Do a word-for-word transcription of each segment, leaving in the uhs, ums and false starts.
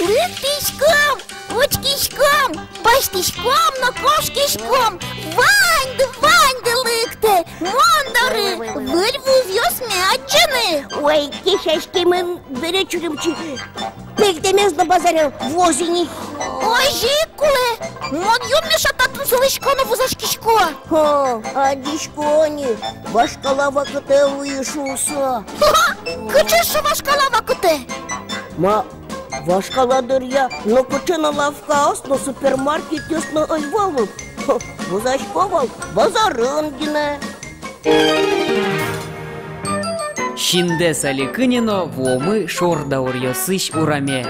Лыктӥськом, учкиськом, басьтӥськом но кошкиськом. Ваньды, ваньды лыктэ мон доры выль вузъёсме адӟыны. Ой, кесяськемын бере, Чулимчи. Пельтэмез но базаре вуоз ини. Озьы ик кулэ. Мон юнме шат татын сылӥсько но вузаськисько. Ха, адӟисько ни, вашкала вакытэ луиз шуыса. Ха-ха! Кыӵе со вашкала вакытэ? Ма, вашкала дыръя нокыӵе но лавкаос но супермаркетъёс но ӧй вал ук. Ха, вузасько вал базарын гинэ. Синдэс али кыне но вуомы шор дауръёсысь ураме.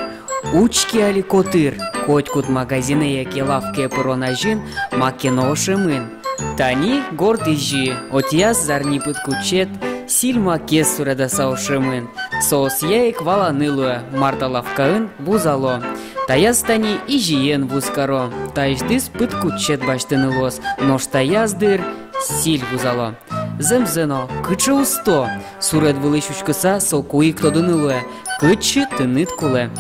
Учке али котыр, котькуд магазинэ яке лавкае пырон азьын маке но ошемын. Тани горд изьы, отӥяз зарни пыдкутчет, сӥль макез суредаса ошемын. Соосъя ик валаны луэ, мар та лавкаын вузало. Таяз тани изьыен вуз каро, таизьдыз пыдкутчет басьтыны луоз, нош таяз дыр сӥль вузало. Зэмзэ но, кыӵе усто! Суред вылысь учкыса, соку ик тодыны луэ, кытчы тыныд кулэ.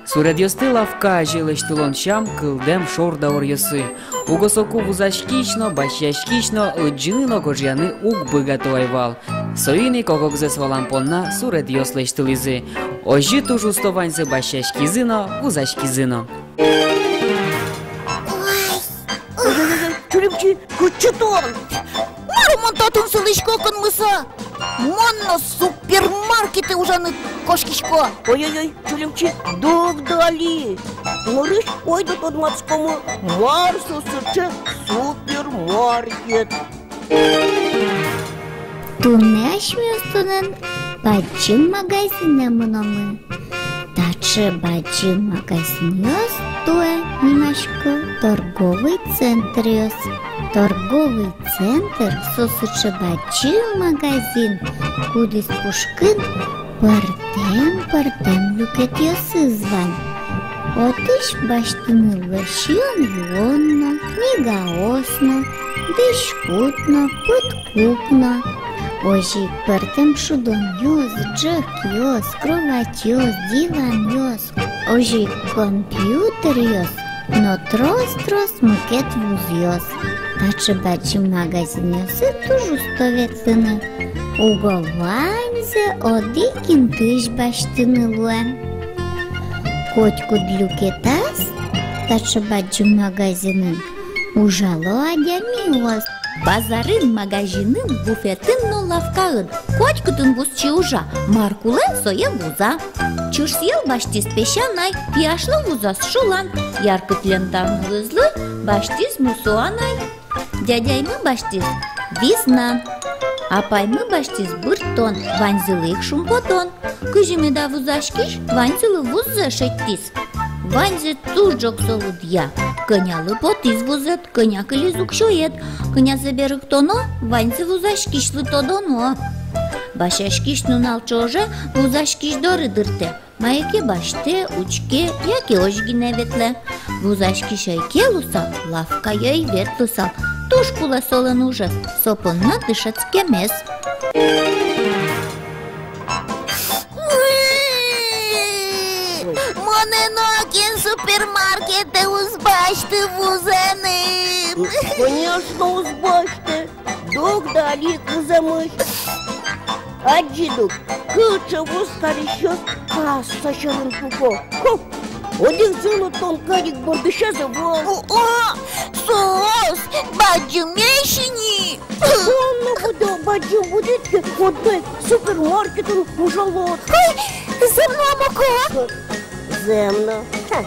Суредъёсты лавка азе лэсьтылон сям кылдэм шор дауръёсы. Уго соку вузаськись но, басьяськись но, лыдӟыны но гожъяны уг быгато ай вал. Соин ик ог-огзэс валан понна суредъёс лэсьтылӥзы. Озьы туж усто ваньзы басьяськизы но, вузаськизы но. Ой, ой, ой, ой, Чулимчи, кытчы тон? Мар мон татын сылӥсько кынмыса? Мон но супермаркетэ ужаны кошкисько. Ой-ой-ой, Чулимчи, дугды али. Нырысь ойдо тодматскомы, мар со сыӵе супермаркет. Туннэ асьмеос тонэн бадӟым магазинэ мыномы. Таӵе бадӟым магазинъёс туэ нимасько торговый центръёс. Торговый центр со сыӵе бадӟым магазин, кудӥз пушкын пӧртэм-пӧртэм люкетъёсыз вань. Отысь басьтыны луэ сиён-юон но, книгаос но, дӥськут но, пыдкук но. Озьы ик пӧртэм шудонъёс, ӝӧкъёс, кроватьёс, диванъёс, озьы ик компьютеръёс но трос-трос мукет вузъёс. Таӵе бадӟым магазинъёсы туж усто ветлыны. Уго ваньзэ одӥг интыысь басьтыны луэ. Котькуд люкетаз таӵе бадӟым магазинын ужало адямиос. Базарын, магазинын, буфетын но лавкаын. Котькытын вузчи ужа, мар кулэ, сое вуза. Чырсъел басьтӥз песянай, пияшлы вузаз шулан. Яркыт лентаны вузлы басьтӥз мусо анай. Дядяймы басьтӥз визнан. Апаймы басьтӥз быртон, ваньзылы ик шумпотон. Кызьы меда вузаськись ваньзылы вуззэ шедьтӥз. Ваньзэ туж ӝог со лыдъя. Кӧнялы потӥз вузэд, кӧня кылиз уксёед. Кӧнязэ берыктоно, ваньзэ вузаськисьлы тодоно. Басьяськись нунал ӵоже вузаськись доры дыртэ. Мае ке басьтэ, учке, яке озьы гинэ ветлэ. Вузаськись ӧй ке луысал, лавкае ӧй ветлысал. Туж кулэ солэн ужез, со понна дышетскемез. Монэ нокин супермаркетэ уз басьты вузэным. Конечно, уз басьты. Дугды али ик вузэмысь. Адӟид ук, кыӵе вуз карисьёс касса сьӧрын пуко. Хм, одӥгзы но тон карик бордысез ӧвӧл. О, о, соос бадӟымесь ини. Тон но будэ бадӟым будӥд ке, одно ик супермаркетын ужалод. Ой, зэм но, Моко? Зэм но. Ха,